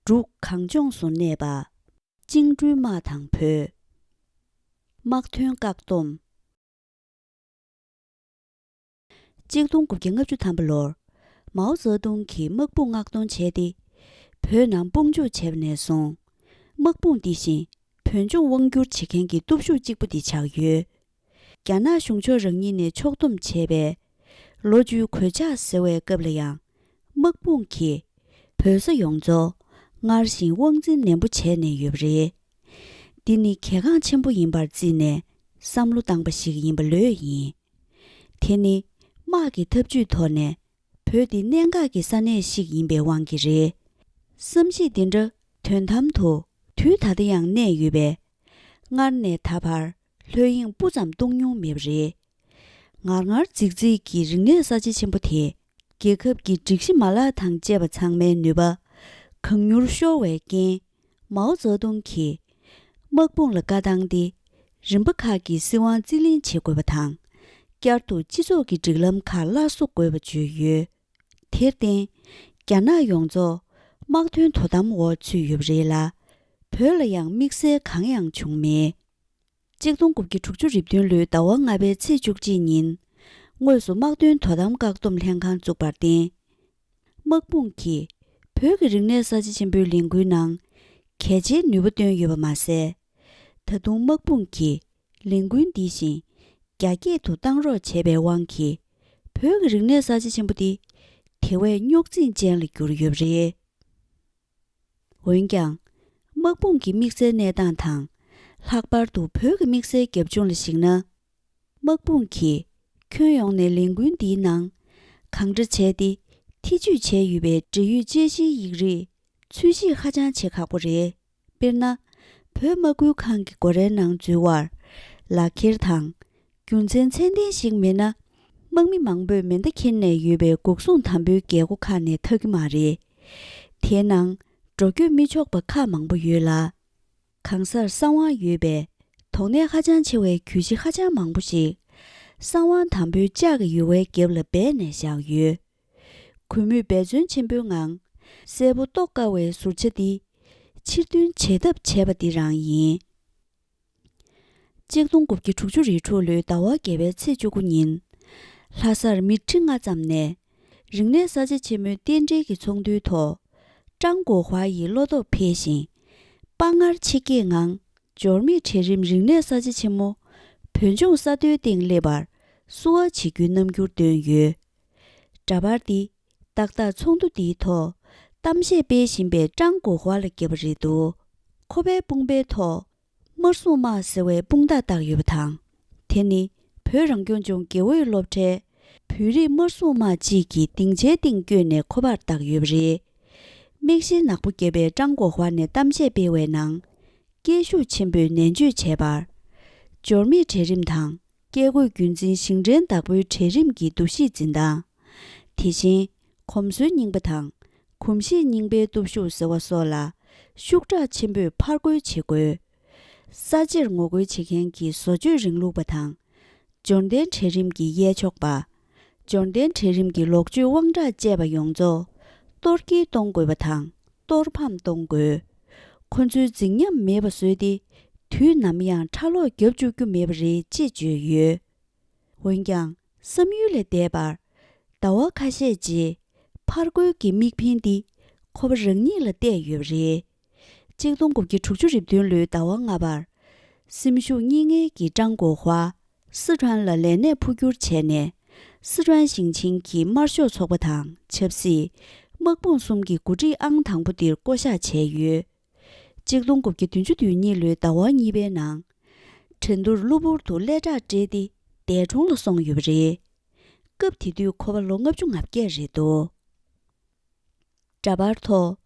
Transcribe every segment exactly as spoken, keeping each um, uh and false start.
འབྲུག་གངས་ལྗོངས་སུ་གནས་པ། བཅིངས་འགྲོལ་དམག་དང་བོད། དམག་དོན་བཀག་སྡོམ། གཅིག་སྟོང་དགུ་བརྒྱ་ལྔ་བཅུ་ཐམ་པ་ལོར། མའོ་ཙེ་ཏུང་གིས་དམག་དཔུང་མངགས་གཏོང་བྱས་ཏེ། བོད་ནང་དཔུང་འཇུག་བྱས་པ་ནས་བཟུང་། དམག་དཔུང་འདི་བཞིན་བོད་ལྗོངས་དབང་བསྒྱུར་བྱེད་མཁན་གྱི་སྟོབས་ཤུགས་གཅིག་པུ་འདི་ཆགས་ཡོད། རྒྱ་ནག་གཞུང་ཕྱོགས་རང་ཉིད་ནས་ཕྱོགས་བསྡོམས་བྱས་པའི་ལོ་བཅུའི་གོད་ཆག་ཟེར་བའི་སྐབས་ལ་ཡང་། དམག་དཔུང་གིས་བོད་ས་ཡོངས་རྫོགས་སྔར་བཞིན་དབང་འཛིན་ནན་པོ་བྱས་ནས་ཡོད་པ་རེད། འདི་ནི་གལ་འགངས་ཆེན་པོ་ཡིན་པར་བརྩིས་ནས་བསམ་བློ་བཏང་པ་ཞིག་ཡིན་པ་ལོས་ཡིན། དེ་ནི་དམག་གི་འཐབ་ཇུས་ཐོག་ནས་བོད་འདི་གནད་འགག་གི་ས་གནས་ཤིག་ཡིན་པའི་དབང་གིས་རེད། བསམ་གཞིག་འདི་འདྲ་དོན་དམ་དུ་དུས་ད་ལྟ་ཡང་གནས་ཡོད་པས། སྔར་ནས་ད་བར་ལྷོད་གཡེང་སྤུ་ཙམ་གཏོང་མྱོང་མེད་པ་རེད། ངར་ངར་རྫིག་རྫིག་གི་རིག་གནས་གསར་བརྗེ་ཆེན་པོ་དེས། རྒྱལ་ཁབ་ཀྱི་སྒྲིག་གཞི་མ་ལག་དང་བཅས་པ་ཚང་མའི་ནུས་པ་གང་མྱུར་ཤོར་བའི་རྐྱེན། མའོ་ཙེ་ཏུང་གིས་དམག་དཔུང་ལ་བཀའ་བཏང་སྟེ། རིམ་པ་ཁག་གི་སྲིད་དབང་རྩིས་ལེན་བྱེད་དགོས་པ་དང་། བསྐྱར་དུ་སྤྱི་ཚོགས་ཀྱི་སྒྲིག་ལམ་ཁག་སླར་གསོ་དགོས་པ་བརྗོད་ཡོད། དེར་བརྟེན། རྒྱ་ནག་ཡོངས་རྫོགས་དམག་དོན་དོ་དམ་འོག་ཚུད་ཡོད་པ་རེད་ལ། བོད་ལ་ཡང་དམིགས་བསལ་གང་ཡང་བྱུང་མེད། གཅིག་སྟོང་དགུ་བརྒྱ་དྲུག་ཅུ་རེ་བདུན་ལོའི་ཟླ་བ་ལྔ་པའི་ཚེས་བཅུ་གཅིག་ཉིན། དངོས་སུ་དམག་དོན་དོ་དམ་བཀག་སྡོམ་ལྷན་ཁང་བཙུགས་པར་བརྟེན། དམག་དཔུང་གིས་བོད་ཀྱི་རིག་གནས་གསར་བརྗེ་ཆེན་པོའི་ལས་འགུལ་ནང་གལ་ཆེའི་ནུས་པ་བཏོན་ཡོད་པ་མ་ཟད། ད་དུང་དམག་དཔུང་གིས་ལས་འགུལ་འདི་བཞིན་རྒྱ་སྐྱེད་དུ་བཏང་རོགས་བྱས་པའི་དབང་གིས། བོད་ཀྱི་རིག་གནས་གསར་བརྗེ་ཆེན་པོ་འདི་དེ་བས་རྙོག་འཛིང་ཅན་ལ་གྱུར་ཡོད་པ་རེད། འོན་ཀྱང་། དམག་དཔུང་གི་དམིགས་བསལ་གནས་སྟངས་དང་། ལྷག་པར་དུ་བོད་ཀྱི་དམིགས་བསལ་རྒྱབ་ལྗོངས་ལ་གཞིགས་ན། དམག་དཔུང་གིས་ཁྱོན་ཡོངས་ནས་ལས་འགུལ་འདིའི་ནང་གང་འདྲ་བྱས་ཏེ་ཐེ་ཇུས་བྱས་ཡོད་པའི་འབྲེལ་ཡོད་དཔྱད་གཞིའི་ཡིག་རིགས་འཚོལ་ཞིབ་ཧ་ཅང་བྱེད་ཁག་པོ་རེད། དཔེར་ན། བོད་དམག་ཁུལ་ཁང་གི་སྒོ་རའི་ནང་འཛུལ་བར་ལག་འཁྱེར་དང་། རྒྱུ་མཚན་ཚད་ལྡན་ཞིག་མེད་ན། དམག་མི་མང་པོས་མེ་མདའ་འཁྱེར་ནས་ཡོད་པའི་འགོག་སྲུང་དམ་པོའི་རྒྱལ་སྒོ་ཁག་ནས་ཐར་གྱི་མ་རེད། དེའི་ནང་འགྲོ་སྐྱོད་མི་ཆོག་པ་ཁག་མང་པོ་ཡོད་ལ། གང་སར་གསང་བ་ཡོད་པས་དོགས་གནད་ཧ་ཅང་ཆེ་བའི་གྱོད་གཞི་ཧ་ཅང་མང་པོ་ཞིག་གསང་བ་དམ་པོའི་ལྕགས་ཀྱི་ཡུ་བའི་རྒྱབ་ལ་སྦས་ནས་བཞག་ཡོད། གུས་མོས་འབད་བརྩོན་ཆེན་པོའི་ངང་གསལ་པོ་རྟོགས་དཀའ་བའི་ཟུར་ཆ་འདི་ཕྱིར་འདོན་བྱེད་ཐབས་བྱས་པ་འདི་རང་ཡིན། གཅིག་སྟོང་དགུ་བརྒྱ་དྲུག་ཅུ་རེ་དྲུག་ལོའི་ཟླ་བ་བརྒྱད་པའི་ཚེས་བཅུ་དགུ་ཉིན། ལྷ་སར་མི་ཁྲི་ལྔ་ཙམ་ནས། རིག་གནས་གསར་བརྗེ་ཆེན་མོའི་རྟེན་འབྲེལ་གྱི་ཚོགས་འདུའི་ཐོག་ཀྲང་གོ་ཧྭ་ཡི་བློ་སྟོབས་འཕེལ་ཞིང་། དཔའ་ངར་ཆེ་སྐྱེད་ངང་། འབྱོར་མེད་གྲལ་རིམ་རིག་གནས་གསར་བརྗེ་ཆེན་མོ། བོད་ལྗོངས་ས་མཐོའི་སྟེང་སླེབས་པར་བསུ་བ་བྱེད་རྒྱུའི་རྣམ་འགྱུར་བཏོན་ཡོད། འདྲ་པར་འདི། ཏག་ཏག་ཚོགས་འདུ་འདིའི་ཐོག་གཏམ་བཤད་སྤེལ་བཞིན་པའི་ཀྲང་གོ་ཧྭ་ལ་བརྒྱབ་པ་རེད་འདུག་ཁོ་པའི་དཔུང་པའི་ཐོག་དམར་སྲུང་དམག་ཟེར་བའི་དཔུང་རྟགས་བཏགས་ཡོད་པ་དང་། དེ་ནི་བོད་རང་སྐྱོང་ལྗོངས་དགེ་འོས་སློབ་གྲྭའི་བོད་རིགས་དམར་སྲུང་དམག་ཅིག་གིས་སྡིངས་ཆའི་སྟེང་བསྐྱོད་ནས་ཁོ་པར་བཏགས་ཡོད་པ་རེད། མིག་ཤེལ་ནག་པོ་བརྒྱབ་པའི་ཀྲང་གོ་ཧྭ་ནས་གཏམ་བཤད་སྤེལ་བའི་ནང་། སྐད་ཤུགས་ཆེན་པོས་ནན་བརྗོད་བྱས་པར། འབྱོར་མེད་གྲལ་རིམ་དང་། སྐད་འགོད་རྒྱུན་འཛིན་ཞིང་བྲན་བདག་པོའི་གྲལ་རིམ་གྱི་འདུ་ཤེས་འཛིན་སྟངས། དེ་བཞིན། གོམས་སྲོལ་རྙིང་པ་དང་། གོམས་གཤིས་རྙིང་པའི་སྟོབས་ཤུགས་ཟེར་བ་སོགས་ལ་ཤུགས་དྲག་ཆེན་པོས་ཕར་རྒོལ་བྱེད་དགོས། གསར་བརྗེར་ངོ་རྒོལ་བྱེད་མཁན་གྱི་བཟོ་བཅོས་རིང་ལུགས་པ་དང་། འབྱོར་ལྡན་གྲལ་རིམ་གྱི་གཡས་ཕྱོགས་པ། འབྱོར་ལྡན་གྲལ་རིམ་གྱི་ལོག་སྤྱོད་དབང་དྲག་བཅས་པ་ཡོངས་རྫོགས་གཏོར་སྐྱེལ་གཏོང་དགོས་པ་དང་གཏོར་ཕམ་གཏོང་དགོས། ཁོ་ཚོའི་རྫིག་ཉམས་མེད་པ་བཟོས་ཏེ་དུས་ནམ་ཡང་ཁྲ་ལོག་བརྒྱབ་བཅུག་རྒྱུ་མེད་པ་རེད་ཅེས་བརྗོད་ཡོད། འོན་ཀྱང་བསམ་ཡུལ་ལས་འདས་པར་ཟླ་བ་ཁ་ཤས་རྗེས་ཕར་རྒོལ་གྱི་དམིགས་འབེན་འདི་ཁོ་པ་རང་ཉིད་ལ་གཏད་ཡོད་པ་རེད། གཅིག་སྟོང་དགུ་བརྒྱ་དྲུག་ཅུ་རེ་བདུན་ལོའི་ཟླ་བ་ལྔ་པར། སེམས་ཤུགས་གཉིས་ལྔའི་གི་ཀྲང་གོ་ཧྭ་སི་ཁྲོན་ལ་ལས་གནས་འཕོ་འགྱུར་བྱས་ནས། སི་ཁྲོན་ཞིང་ཆེན་གྱི་དམར་ཤོག་ཚོགས་པ་དང་ཆབ་སྲིད། དམག་དཔུང་གསུམ་གྱི་འགོ་ཁྲིད་ཨང་དང་པོ་འདིར་བསྐོ་གཞག་བྱས་ཡོད། གཅིག་སྟོང་དགུ་བརྒྱ་བདུན་ཅུ་དོན་གཉིས་ལོའི་ཟླ་བ་གཉིས་པའི་ནང་། ཁྲིན་ཏུར་གློ་བུར་དུ་ཀླད་ཁྲག་བཀྲེས་ཏེ་འདས་གྲོངས་ལ་སོང་ཡོད་པ་རེད། སྐབས་དེ་དུས་ཁོ་པ་ལོ་ལྔ་བཅུ་ང་བརྒྱད་རེད་འདུག་འདྲ་པར་ཐོག་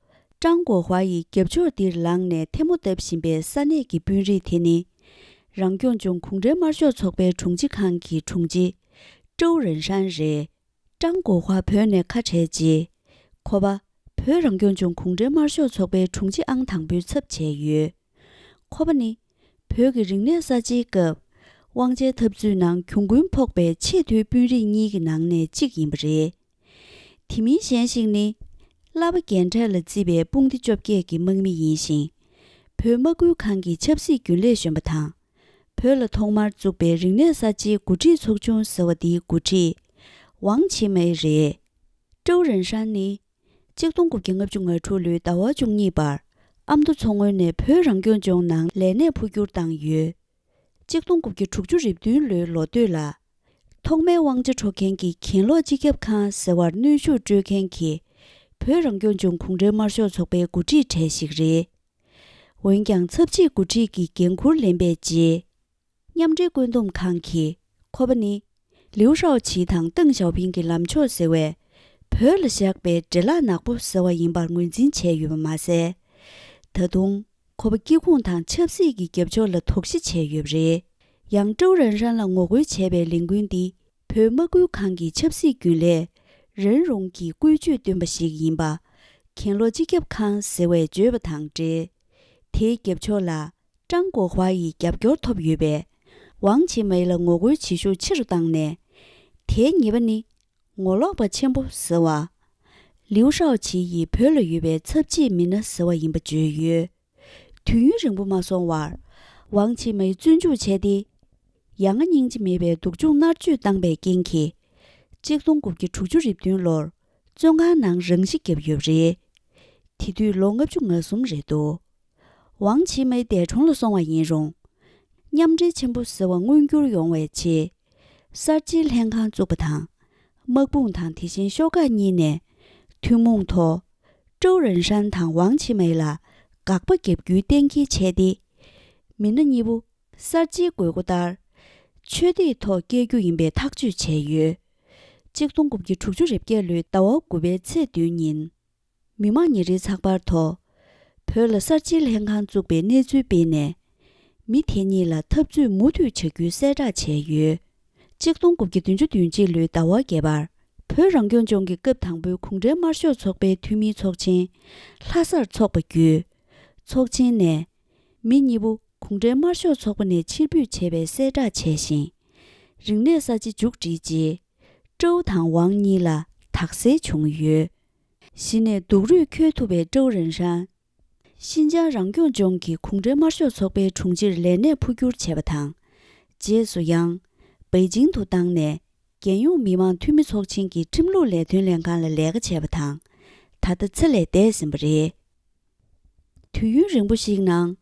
ཀྲང་གོ་ཧྭ་ཡི་རྒྱབ་ཕྱོགས་འདིར་ལངས་ནས་ཐལ་མོ་བརྡབ་བཞིན་པའི་ས་གནས་ཀྱི་དཔོན་རིགས་དེ་ནི། རང་སྐྱོང་ལྗོངས་གུང་ཁྲན་དམར་ཤོག་ཚོགས་པའི་དྲུང་ཆེ་ཁང་གི་དྲུང་ཆེ་ཀྲོའུ་རེན་ཧྲན་རེད། ཀྲང་གོ་ཧྭ་བོད་ནས་ཁ་བྲལ་རྗེས། ཁོ་པ་བོད་རང་སྐྱོང་ལྗོངས་གུང་ཁྲན་དམར་ཤོག་ཚོགས་པའི་དྲུང་ཆེ་ཨང་དང་པོའི་ཚབ་བྱས་ཡོད། ཁོ་པ་ནི་བོད་ཀྱི་རིག་གནས་གསར་བརྗེའི་སྐབས་དབང་ཆའི་འཐབ་རྩོད་ནང་གྱོང་གུན་ཕོག་པའི་ཆེས་མཐོའི་དཔོན་རིགས་གཉིས་ཀྱི་ནང་ནས་གཅིག་ཡིན་པ་རེད། དེ་མིན་གཞན་ཞིག་ནི། བསླབ་པ་རྒན་གྲས་ལ་བརྩིས་པའི་དཔུང་སྡེ་བཅོ་བརྒྱད་ཀྱི་དམག་མི་ཡིན་ཞིང་། བོད་དམག་ཁུལ་ཁང་གི་ཆབ་སྲིད་རྒྱུན་ལས་གཞོན་པ་དང་། བོད་ལ་ཐོག་མར་བཙུགས་པའི་རིག་གནས་གསར་བརྗེའི་འགོ་ཁྲིད་ཚོགས་ཆུང་ཟེར་བ་འདིའི་འགོ་ཁྲིད། ཝང་ཆི་མེ་རེད། ཀྲོའུ་རེན་ཧྲན་ནི། གཅིག་སྟོང་དགུ་བརྒྱ་ལྔ་བཅུ་ང་དྲུག་ལོའི་ཟླ་བ་བཅུ་གཉིས་པར། ཨ་མདོ་མཚོ་སྔོན་ནས་བོད་རང་སྐྱོང་ལྗོངས་ནང་ལས་གནས་འཕོ་འགྱུར་བཏང་ཡོད། གཅིག་སྟོང་དགུ་བརྒྱ་དྲུག་ཅུ་རེ་བདུན་ལོའི་ལོ་སྟོད་ལ། ཐོག་མའི་དབང་ཆ་འཕྲོག་མཁན་གྱི་གྱེན་ལོག་སྤྱི་ཁྱབ་ཁང་ཟེར་བར་གནོན་ཤུགས་སྤྲོད་མཁན་གྱི་བོད་རང་སྐྱོང་ལྗོངས་གུང་ཁྲན་དམར་ཤོག་ཚོགས་པའི་འགོ་ཁྲིད་གྲས་ཤིག་རེད། འོན་ཀྱང་ཚབ་ཆེའི་འགོ་ཁྲིད་ཀྱི་འགན་འཁུར་ལེན་པའི་རྗེས། མཉམ་འབྲེལ་བཀོད་འདོམས་ཁང་གིས་ཁོ་པ་ནི། ལིའུ་ཧྲའོ་ཆི་དང་ཏེང་ཞའོ་ཕིང་གི་ལམ་ཕྱོགས་ཟེར་བའི། བོད་ལ་བཞག་པའི་འདྲེ་ལག་ནག་པོ་ཟེར་བ་ཡིན་པར་ངོས་འཛིན་བྱས་ཡོད་པ་མ་ཟད། ད་དུང་། ཁོ་པ་སྐྱེ་ཁུངས་དང་ཆབ་སྲིད་ཀྱི་རྒྱབ་ཕྱོགས་ལ་དོགས་གཞི་བྱས་ཡོད་པ་རེད། ཡང་ཀྲོའུ་རེན་ཧྲན་ལ་ངོ་རྒོལ་བྱས་པའི་ལས་འགུལ་འདི། བོད་དམག་ཁུལ་ཁང་གི་ཆབ་སྲིད་རྒྱུན་ལས། རེན་རུང་གི་བཀོལ་སྤྱོད་བཏོན་པ་ཞིག་ཡིན་པ། གྱེན་ལོག་སྤྱི་ཁྱབ་ཁང་ཟེར་བས་བརྗོད་པ་དང་འབྲེལ། དེའི་རྒྱབ་ཕྱོགས་ལ། ཀྲང་གོ་ཧྭ་ཡི་རྒྱབ་སྐྱོར་ཐོབ་ཡོད་པས། ཝང་ཆི་མེ་ལ་ངོ་རྒོལ་བྱེད་ཤུགས་ཆེ་རུ་བཏང་ནས། དེའི་ཉེས་པ་ནི། ངོ་ལོག་པ་ཆེན་པོ་ཟེར་བ། ལིའུ་ཧྲའོ་ཆི་ཡིས་བོད་ལ་ཡོད་པའི་ཚབ་བྱེད་མི་སྣ་ཟེར་བ་ཡིན་པ་བརྗོད་ཡོད། དུས་ཡུན་རིང་པོ་མ་སོང་བར། ཝང་ཆི་མེ་བཙོན་འཇུག་བྱས་ཏེ། ཡ་ང་སྙིང་རྗེ་མེད་པའི་སྡུག་སྦྱོང་མནར་གཅོད་བཏང་པའི་རྐྱེན་གྱིས། གཅིག་སྟོང་དགུ་བརྒྱ་དྲུག་ཅུ་རེ་བདུན་ལོར། བཙོན་ཁང་ནང་རང་ཤི་བརྒྱབ་ཡོད་པ་རེད། དེ་དུས་ལོ་ལྔ་བཅུ་ང་གསུམ་རེད་འདུག་ཝང་ཆི་མེ་འདས་གྲོངས་ལ་སོང་བ་ཡིན་རུང་། མཉམ་འབྲེལ་ཆེན་པོ་ཟེར་བ་མངོན་འགྱུར་ཡོང་བའི་ཆེད། གསར་བརྗེའི་ལྷན་ཁང་བཙུགས་པ་དང་། དམག་དཔུང་དང་དེ་བཞིན་ཤོག་ཁག་གཉིས་ནས། ཐུན་མོང་ཐོག་ཀྲོའུ་རེན་ཧྲན་དང་ཝང་ཆི་མེ་ལ། དགག་པ་བརྒྱབ་རྒྱུའི་གཏན་འཁེལ་བྱས་ཏེ། མི་སྣ་གཉིས་པོ། གསར་བརྗེའི་དགོས་མཁོ་ལྟར། ཆོས་དད་ཐོག་བསྐྱལ་རྒྱུ་ཡིན་པའི་ཐག་གཅོད་བྱས་ཡོད། གཅིག་སྟོང་དགུ་བརྒྱ་དྲུག་ཅུ་རེ་བརྒྱད་ལོའི་ཟླ་བ་དགུ་པའི་ཚེས་བདུན་ཉིན། མི་མང་ཉིན་རེའི་ཚགས་པར་ཐོག་བོད་ལ་གསར་བརྗེའི་ལྷན་ཁང་བཙུགས་པའི་གནས་ཚུལ་སྤེལ་ནས། མི་དེ་གཉིས་ལ་འཐབ་རྩོད་མུ་མཐུད་བྱ་རྒྱུའི་གསལ་བསྒྲགས་བྱས་ཡོད། གཅིག་སྟོང་དགུ་བརྒྱ་བདུན་ཅུ་དོན་གཅིག་ལོའི་ཟླ་བ་བརྒྱད་པར། བོད་རང་སྐྱོང་ལྗོངས་ཀྱི་སྐབས་དང་པོའི་གུང་ཁྲན་དམར་ཤོག་ཚོགས་པའི་འཐུས་མིའི་ཚོགས་ཆེན། ལྷ་སར་འཚོགས་པ་བརྒྱུད། ཚོགས་ཆེན་ནས། མི་གཉིས་པོ། གུང་ཁྲན་དམར་ཤོག་ཚོགས་པ་ནས་ཕྱིར་འབུད་བྱས་པའི་གསལ་བསྒྲགས་བྱས་ཤིང་། རིག་གནས་གསར་བརྗེ་མཇུག་བསྒྲིལ་རྗེས། ཀྲོའུ་དང་ཝང་གཉིས་ལ་དག་སེལ་བྱུང་ཡོད། གཞི་ནས་སྡུག་རུས་འཁྱོལ་ཐུབ་པའི་ཀྲོའུ་རེན་ཧྲན། ཤིན་ཅང་རང་སྐྱོང་ལྗོངས་ཀྱི་གུང་ཁྲན་དམར་ཤོག་ཚོགས་པའི་དྲུང་ཆེར་ལས་གནས་འཕོ་འགྱུར་བྱས་པ་དང་། རྗེས་སུ་ཡང་། པེ་ཅིང་དུ་བཏང་ནས། རྒྱལ་ཡོངས་མི་དམངས་འཐུས་མི་ཚོགས་ཆེན་གྱི་ཁྲིམས་ལུགས་ལས་དོན་ལྷན་ཁང་ལ་ལས་ཀ་བྱས་པ་དང་། ད་ལྟ་ཚེ་ལས་འདས་ཟིན་པ་རེད། དུས་ཡུན་རིང་པོ་ཞིག་ནང་།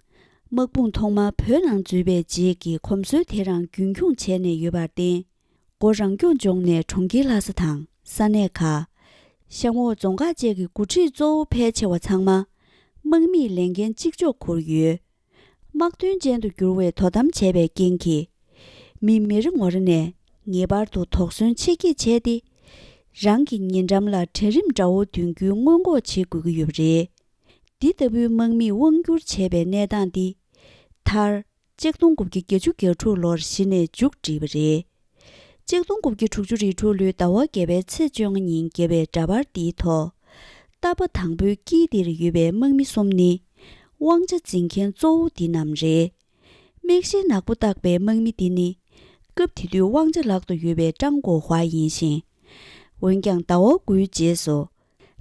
དམག་དཔུང་ཐོག་མར་བོད་ནང་འཛུལ་བའི་རྗེས་ཀྱི་གོམས་སྲོལ་དེ་རང་རྒྱུན་འཁྱོངས་བྱས་ནས་ཡོད་པར་བརྟེན། མགོ་རང་སྐྱོང་ལྗོངས་ནས་གྲོང་ཁྱེར་ལྷ་ས་དང་ས་གནས་ཁག་གཤམ་འོག་རྫོང་ཁག་བཅས་ཀྱི་འགོ་ཁྲིད་གཙོ་བོ་ཕལ་ཆེ་བ་ཚང་མ། དམག་མིས་ལས་འགན་གཅིག་ལྕོགས་འཁུར་ཡོད། དམག་དོན་ཅན་དུ་འགྱུར་བའི་དོ་དམ་བྱས་པའི་རྐྱེན་གྱིས། མི་མི་རེ་ངོ་རེ་ནས་ངེས་པར་དུ་དོགས་ཟོན་ཆེ་བསྐྱེད་བྱས་ཏེ། རང་གི་ཉེ་འགྲམ་ལ་གྲལ་རིམ་འདྲ་བོ་འདོན་རྒྱུའི་སྔོན་འགོག་བྱེད་དགོས་ཀྱི་ཡོད་པ་རེད། འདི་ལྟ་བུའི་དམག་མིས་དབང་བསྒྱུར་བྱས་པའི་གནས་སྟངས་འདི། མཐར། གཅིག་སྟོང་དགུ་བརྒྱ་བརྒྱད་ཅུ་གྱ་དྲུག་ལོར་གཞི་ནས་མཇུག་བསྒྲིལ་བ་རེད། གཅིག་སྟོང་དགུ་བརྒྱ་དྲུག་ཅུ་རེ་དྲུག་ལོའི་ཟླ་བ་བརྒྱད་པའི་ཚེས་བཅོ་ལྔ་ཉིན་བརྒྱབ་པའི་འདྲ་པར་འདིའི་ཐོག་རྟ་པ་དང་པོའི་དཀྱིལ་འདིར་ཡོད་པའི་དམག་མི་གསུམ་ནི། དབང་ཆ་འཛིན་མཁན་གཙོ་བོ་འདི་རྣམས་རེད། མིག་ཤེལ་ནག་པོ་བཏགས་པའི་དམག་མི་འདི་ནི། སྐབས་དེ་དུས་དབང་ཆ་ལག་ཏུ་ཡོད་པའི་ཀྲང་གོ་ཧྭ་ཡིན་ཞིང་། འོན་ཀྱང་ཟླ་བ་དགུའི་རྗེས་སུ།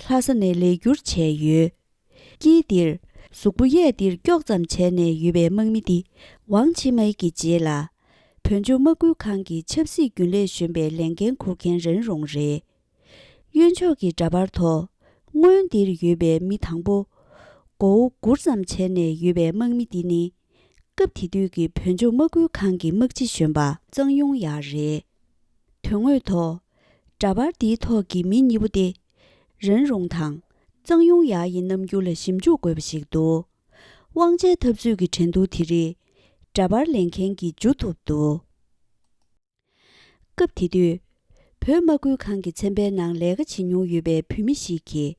ལྷ་ས་ནས་ལས་བསྒྱུར་བྱས་ཡོད། དཀྱིལ་འདིར། གཟུགས་པོ་གཡས་འདིར་དཀྱོག་ཙམ་བྱས་ནས་ཡོད་པའི་དམག་མི་འདི། ཝང་ཆི་མེ་གི་རྗེས་ལ། བོད་ལྗོངས་དམག་ཁུལ་ཁང་གི་ཆབ་སྲིད་རྒྱུན་ལས་གཞོན་པའི་ལས་འགན་འཁུར་མཁན་རེན་རུང་རེད། གཡོན་ཕྱོགས་ཀྱི་འདྲ་པར་ཐོག་སྔོན་འདིར་ཡོད་པའི་མི་དང་པོ། མགོ་བོ་སྒུར་ཙམ་བྱས་ནས་ཡོད་པའི་དམག་མི་འདི་ནི། སྐབས་དེ་དུས་ཀྱི་བོད་ལྗོངས་དམག་ཁུལ་ཁང་གི་དམག་སྤྱི་གཞོན་པ་ཙང་ཡུང་ཡ་རེད། དོན་དངོས་ཐོག་འདྲ་པར་འདིའི་ཐོག་གི་མི་གཉིས་པོ་སྟེ། རེན་རུང་དང་། ཙང་ཡུང་ཡ་ཡི་རྣམ་འགྱུར་ལ་ཞིབ་འཇུག་དགོས་པ་ཞིག་འདུག་དབང་ཆའི་འཐབ་རྩོད་ཀྱི་འགྲན་བསྡུར་དེ་རིགས། འདྲ་པར་ལེན་མཁན་གྱིས་འཇུ་ཐུབ་འདུག་སྐབས་དེ་དུས། བོད་དམག་ཁུལ་ཁང་གི་ཚན་པའི་ནང་ལས་ཀ་བྱེད་མྱོང་ཡོད་པའི་བོད་མི་ཞིག་གིས།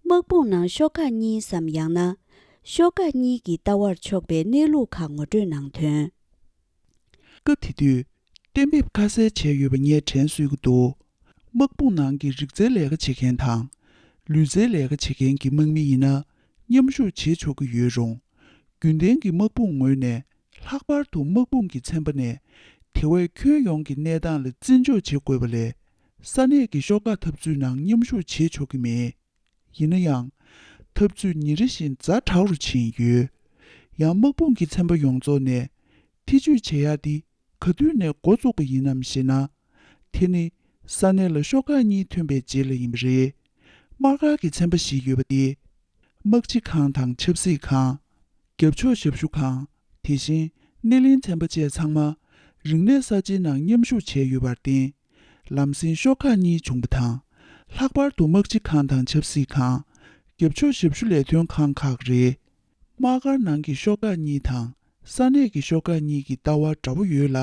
དམག་དཔུང་ནང་ཤོག་ཁག་གཉིས་སམ་ཡང་ན། ཤོག་ཁག་གཉིས་ཀྱིས་ལྟ་བར་ཆོག་པའི་གནས་ལུགས་ཁག་ངོ་སྤྲོད་གནང་དོན། སྐབས་དེ་དུས། གཏན་འབེབས་ཁ་གསལ་བྱས་ཡོད་པ་ངས་དྲན་གསོས་ཀྱི་འདུག་དམག་དཔུང་ནང་གི་རིག་རྩལ་ལས་ཀ་བྱེད་མཁན་དང་། ལུས་རྩལ་ལས་ཀ་བྱེད་མཁན་གྱི་དམག་མི་ཡིན་ན། མཉམ་ཞུགས་བྱེད་ཆོག་གི་ཡོད་རུང་། རྒྱུན་ལྡན་གྱི་དམག་དཔུང་ངོས་ནས། ལྷག་པར་དུ་དམག་དཔུང་གི་ཚན་པ་ནས། དེ་བས་ཁྱོན་ཡོངས་ཀྱི་གནས་སྟངས་ལ་བརྩི་འཇོག་བྱེད་དགོས་པ་ལས། ས་གནས་ཀྱི་ཤོག་ཁག་འཐབ་རྩོད་ནང་མཉམ་ཞུགས་བྱེད་ཆོག་གི་མེད། ཡིན་ན་ཡང་། འཐབ་རྩོད་ཉིན་རེ་བཞིན་ཛ་དྲག་རུ་ཕྱིན་ཡོད། ཡང་དམག་དཔུང་གི་ཚན་པ་ཡོངས་རྫོགས་ནས་ཐེ་བྱུས་བྱེད་ཡག་འདི་ག་དུས་ནས་འགོ་བཙུགས་པ་ཡིན་ནམ་ཞེ་ན། དེ་ནི་ས་གནས་ལ་ཤོག་ཁག་གཉིས་ཐོན་པའི་རྗེས་ལ་ཡིན་པ་རེད། དམག་སྒར་གྱི་ཚན་པ་ཞིག་ཡོད་པ་དེ། དམག་སྤྱི་ཁང་དང་ཆབ་སྲིད་ཁང་། རྒྱབ་ཕྱོགས་ཞབས་ཞུ་ཁང་། དེ་བཞིན་སྣེ་ལེན་ཚན་པ་བཅས་ཚང་མ་རིག་གནས་གསར་བརྗེའི་ནང་མཉམ་ཞུགས་བྱས་ཡོད་པར་བརྟེན། ལམ་སེང་ཤོག་ཁག་གཉིས་བྱུང་བ་དང་། ལྷག་པར་དུ་དམག་སྤྱི་ཁང་དང་ཆབ་སྲིད་ཁང་། རྒྱབ་ཕྱོགས་ཞབས་ཞུ་ལས་དོན་ཁང་ཁག་རེད། དམག་སྒར་ནང་གི་ཤོག་ཁག་གཉིས་དང་ས་གནས་ཀྱི་ཤོག་ཁག་གཉིས་ཀྱི་ལྟ་བ་འདྲ་པོ་ཡོད་ལ།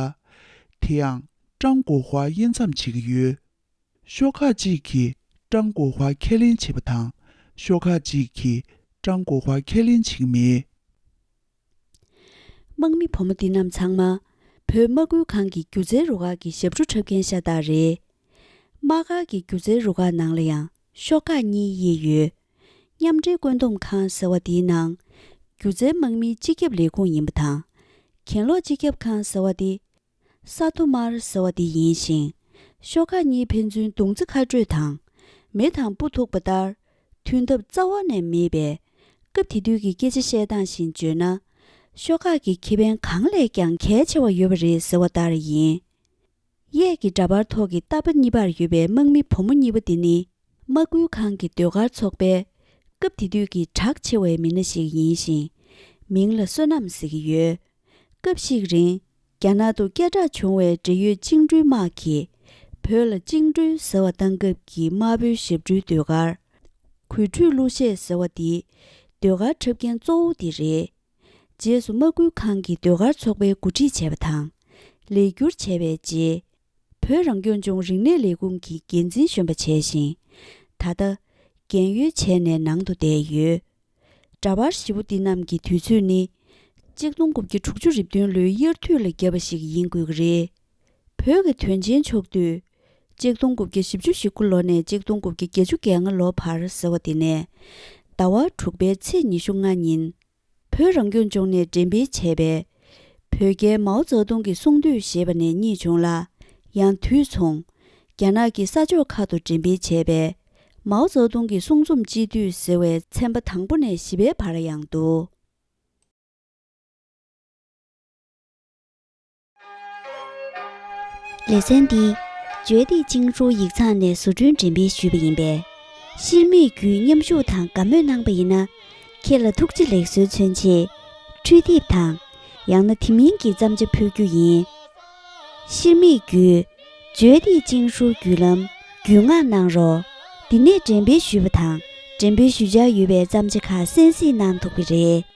དེ་ཡང་ཀྲང་གོ་ཧྭ་དབྱེ་མཚམས་བྱེད་ཀྱི་ཡོད། ཤོག་ཁག་གཅིག་གིས་ཀྲང་གོ་ཧྭ་ཁས་ལེན་བྱེད་པ་དང་། ཤོག་ཁག་གཅིག་གིས་ཀྲང་གོ་ཧྭ་ཁས་ལེན་བྱེད་ཀྱི་མེད། དམག་མི་བུ་མོ་འདི་རྣམས་ཚང་མ་བོད་དམག་ཁུལ་ཁང་གི་སྒྱུ་རྩལ་རུ་ཁག་གི་ཞབས་བྲོ་འཁྲབ་མཁན་ཤ་སྟག་རེད། དམག་སྒར་གྱི་སྒྱུ་རྩལ་རུ་ཁག་ནང་ལ་ཡང་ཤོག་ཁག་གཉིས་དབྱེ་ཡོད། མཉམ་འབྲེལ་བཀོད་འདོམས་ཁང་ཟེར་བ་དེའི་ནང་། སྒྱུ་རྩལ་དམག་མིའི་སྤྱི་ཁྱབ་ལས་ཁུངས་ཡིན་པ་དང་། གྱེན་ལོག་སྤྱི་ཁྱབ་ཁང་ཟེར་བ་དེ། ས་ཐོ་མར་ཟེར་བ་དེ་ཡིན་ཞིང་། ཤོག་ཁག་གཉིས་ཕན་ཚུན་མདུང་རྩེ་ཁ་སྤྲོད་དང་། མེ་དང་སྤུ་ཐུག་པ་ལྟར། མཐུན་ཐབས་རྩ་བ་ནས་མེད་པས། སྐབས་དེ་དུས་ཀྱི་སྐད་ཆ་བཤད་སྟངས་བཞིན་བརྗོད་ན། ཤོག་ཁག་གི་ཁེ་ཕན་གང་ལས་ཀྱང་གལ་ཆེ་བ་ཡོད་པ་རེད་ཟེར་བ་ལྟར་ཡིན། གཡས་ཀྱི་འདྲ་པར་ཐོག་གི་རྟ་པ་གཉིས་པར་ཡོད་པའི་དམག་མི་བུ་མོ་གཉིས་པོ་དེ་ནི། དམག་ཁུལ་ཁང་གི་ཟློས་གར་ཚོགས་པའི་སྐབས་དེ་དུས་ཀྱི་གྲགས་ཆེ་བའི་མི་སྣ་ཞིག་ཡིན་ཞིང་། མིང་ལ་བསོད་ནམས་ཟེར་གྱི་ཡོད། སྐབས་ཤིག་རིང་། རྒྱ་ནག་ཏུ་སྐད་གྲགས་བྱུང་བའི་འབྲེལ་ཡོད་བཅིངས་འགྲོལ་དམག་གིས། བོད་ལ་བཅིངས་འགྲོལ་ཟེར་བ་བཏང་སྐབས་ཀྱི་དམར་པོའི་ཞབས་བྲོའི་ཟློས་གར། གོས་འཁྲུད་གླུ་གཞས་ཟེར་བ་འདི། ཟློས་གར་འཁྲབ་མཁན་གཙོ་བོ་འདི་རེད། རྗེས་སུ་དམག་ཁུལ་ཁང་གི་ཟློས་གར་ཚོགས་པའི་འགོ་ཁྲིད་བྱས་པ་དང་། ལས་བསྒྱུར་བྱས་པའི་རྗེས། བོད་རང་སྐྱོང་ལྗོངས་རིག་གནས་ལས་ཁུངས་ཀྱི་འགན་འཛིན་གཞོན་པ་བྱས་ཤིང་། ད་ལྟ། རྒན་ཡོལ་བྱས་ནས་ནང་དུ་བསྡད་ཡོད། འདྲ་པར་བཞི་པོ་འདི་རྣམས་ཀྱི་དུས་ཚོད་ནི། གཅིག་སྟོང་དགུ་བརྒྱ་དྲུག་ཅུ་རེ་བདུན་ལོའི་དབྱར་དུས་ལ་བརྒྱབ་པ་ཞིག་ཡིན་དགོས་ཀྱི་རེད། བོད་ཀྱི་དོན་ཆེན་ཕྱོགས་བསྡུས། གཅིག་སྟོང་དགུ་བརྒྱ་བཞི་བཅུ་ཞེ་དགུ་ལོ་ནས་གཅིག་སྟོང་དགུ་བརྒྱ་བརྒྱད་ཅུ་གྱ་ལྔ་ལོ་བར་ཟེར་བ་དེ་ནས། ཟླ་བ་དྲུག་པའི་ཚེས་ཉི་ཤུ་ལྔ་ཉིན། བོད་རང་སྐྱོང་ལྗོངས་ནས་འགྲེམས་སྤེལ་བྱས་པའི། བོད་རྒྱལ་མའོ་ཙེ་ཏུང་གི་གསུང་བཏུས་ཞེས་པ་ནས་རྙེད་བྱུང་ལ། ཡང་དུས་མཚུངས། རྒྱ་ནག་གི་ས་ཕྱོགས་ཁག་ཏུ་འགྲེམས་སྤེལ་བྱས་པའི། མའོ་ཙེ་ཏུང་གི་གསུང་རྩོམ་སྤྱི་འཐུས་ཟེར་བའི་ཚན་པ་དང་པོ་ནས་བཞི་པའི་བར་ཡང་འདུ། ལེ་ཚན་འདི། བརྗོད་བདེ་ཅིང་ཧྲུའུ་ཡིག་ཚང་ནས་བཟོ་སྐྲུན་འགྲེམས་སྤེལ་ཞུས་པ་ཡིན་པས། ཤེར་མིག་བརྒྱུད་མཉམ་ཞུགས་དང་དགའ་མོས་གནང་པ་ཡིན་ན། ཁྱེད་ལ་ཐུགས་རྗེ་ལེགས་གསོལ་མཚོན་ཆེད། འཕྲུལ་དེབ་དང་། ཡང་ན་དེ་མིན་གྱི་བརྩམས་བྱ་ཕུལ་རྒྱུ་ཡིན། ཤེར་མིག་བརྒྱུད། བརྗོད་བདེ་ཅིང་ཧྲུའུ་བརྒྱུད་ལམ། བརྒྱུད་མངགས་གནང་རོགས། འདི་ནས་འགྲེམས་སྤེལ་ཞུས་པ་དང་། འགྲེམས་སྤེལ་ཞུ་འཆར་ཡོད་པའི་བརྩམས་བྱ་ཁག་གསན་གཟིགས་གནང་ཐུབ་ཀྱི་རེད།